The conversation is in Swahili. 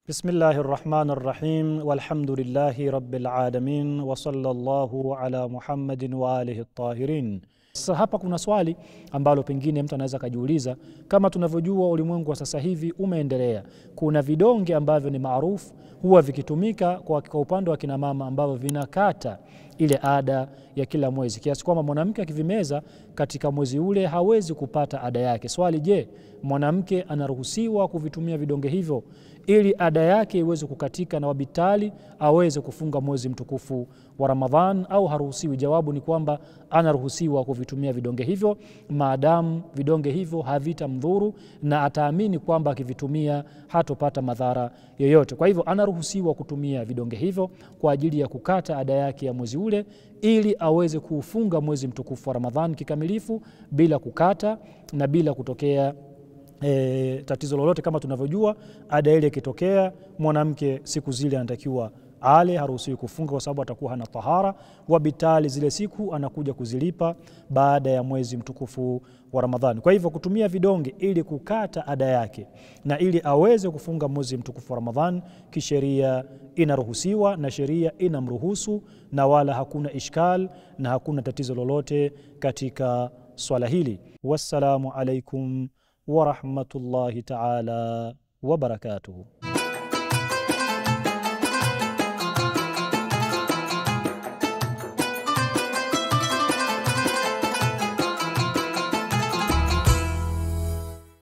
Bismillahi rrahmani rrahim, walhamdulillahi rabbil alamin, wa sallallahu ala Muhammadin wa alihi tahirin. Sasa hapa kuna swali ambalo pengine mtu anaweza kajiuliza. Kama tunavyojua ulimwengu wa sasa hivi umeendelea, kuna vidonge ambavyo ni maarufu huwa vikitumika kwa upande wa kina mama ambavyo vinakata ile ada ya kila mwezi, kiasi kwamba mwanamke akivimeza katika mwezi ule hawezi kupata ada yake. Swali, je, mwanamke anaruhusiwa kuvitumia vidonge hivyo ili ada yake iweze kukatika na wabitali aweze kufunga mwezi mtukufu wa Ramadhan, au haruhusiwi? Jawabu ni kwamba anaruhusiwa kuvitumia vidonge hivyo maadamu vidonge hivyo havitamdhuru na ataamini kwamba akivitumia hatopata madhara yoyote. Kwa hivyo anaruhusiwa kutumia vidonge hivyo kwa ajili ya kukata ada yake ya mwezi ule ili aweze kuufunga mwezi mtukufu wa Ramadhan kikamilifu bila kukata na bila kutokea tatizo lolote. Kama tunavyojua ada ile ikitokea, mwanamke siku zile anatakiwa ale, haruhusiwi kufunga kwa sababu atakuwa hana tahara, wabitali zile siku anakuja kuzilipa baada ya mwezi mtukufu wa Ramadhani. Kwa hivyo kutumia vidonge ili kukata ada yake na ili aweze kufunga mwezi mtukufu wa Ramadhani kisheria inaruhusiwa na sheria inamruhusu, na wala hakuna ishkal na hakuna tatizo lolote katika swala hili. Wassalamu alaikum wa rahmatullahi ta'ala wa barakatuhu.